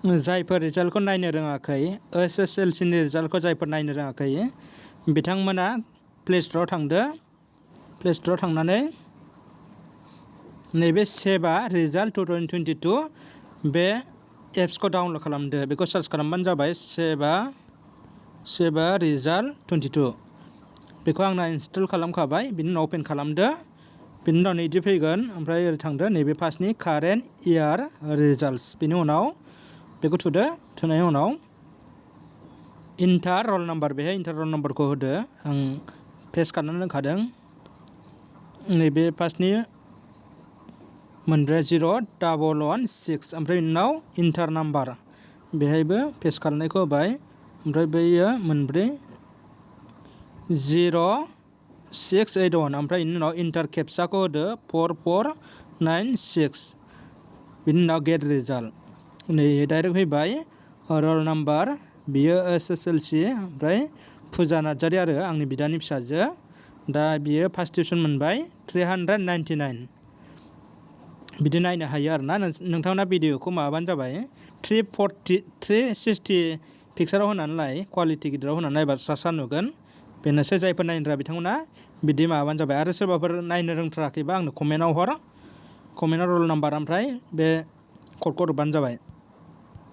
जायफोर रिजाल्टखौ नायनो रोङाखै SSLC नि रिजाल्टखौ जायफोर नायनो रोङाखै बिथांमोना प्ले स्ट'राव थांदो। प्ले स्ट'राव थांनानै नैबे सेबा रिजाल्ट 2022 बे एप्सखौ डाउनलड खालामदो। बेखौ सार्च खालामबानो जाबाय सेबा रिजाल्ट 22। बेखौ आंना इनस्टल खालामखाबाय। बिनि उनाव अपेन खालामदो। बिनि उनाव नैदि फैगोन ओमफ्राय ओरै थांदो नैबे फार्स्टनि कारेन्ट इयार रिजाल्टस। बिनि उनाव बेखौ थुदो। थुनायनि उनाव इन्टार रल नाम्बार, बेहाय इन्टार रल नाम्बारखौ होदो। आं पेस्ट खालामनानै दोनखादों। नैबे फार्स्टनि मोनब्रै 01116 ओमफ्राय उनाव इन्टार नाम्बार बेहायबो पेस्ट खालामनायखौ होबाय। ओमफ्राय बैयो मोनब्रै 0681 ओमफ्राय बेनि उनाव इन्टार केप्साखौ होदो 4496। बिनि उनाव गेट रिजाल्ट नै डाइरेक्ट फैबाय रल नाम्बार, बियो SSLC ओमफ्राय फुजा नार्जारि आरो आंनि बिदानि फिसाजो। दा बियो फार्स्ट डिभिजन मोनबाय 399। बिदि नायनो हायो आरोना। नोंथांमोना भिडिअखौ माबानो जाबाय 360 पिक्साराव होनानै लाय, कुवालिटि गिदिराव होनानै नायबा स्रा नुगोन। बेनोसै जायफोर नायनो रोङा बिथांमोना बिदि माबानो जाबाय। आरो सोरबाफोर नायनो रोंथाराखैबा आंनो कमेन्टआव हर। कमेन्टआव रल नाम्बार ओमफ्राय बे क'डखौ हरबानो जाबाय।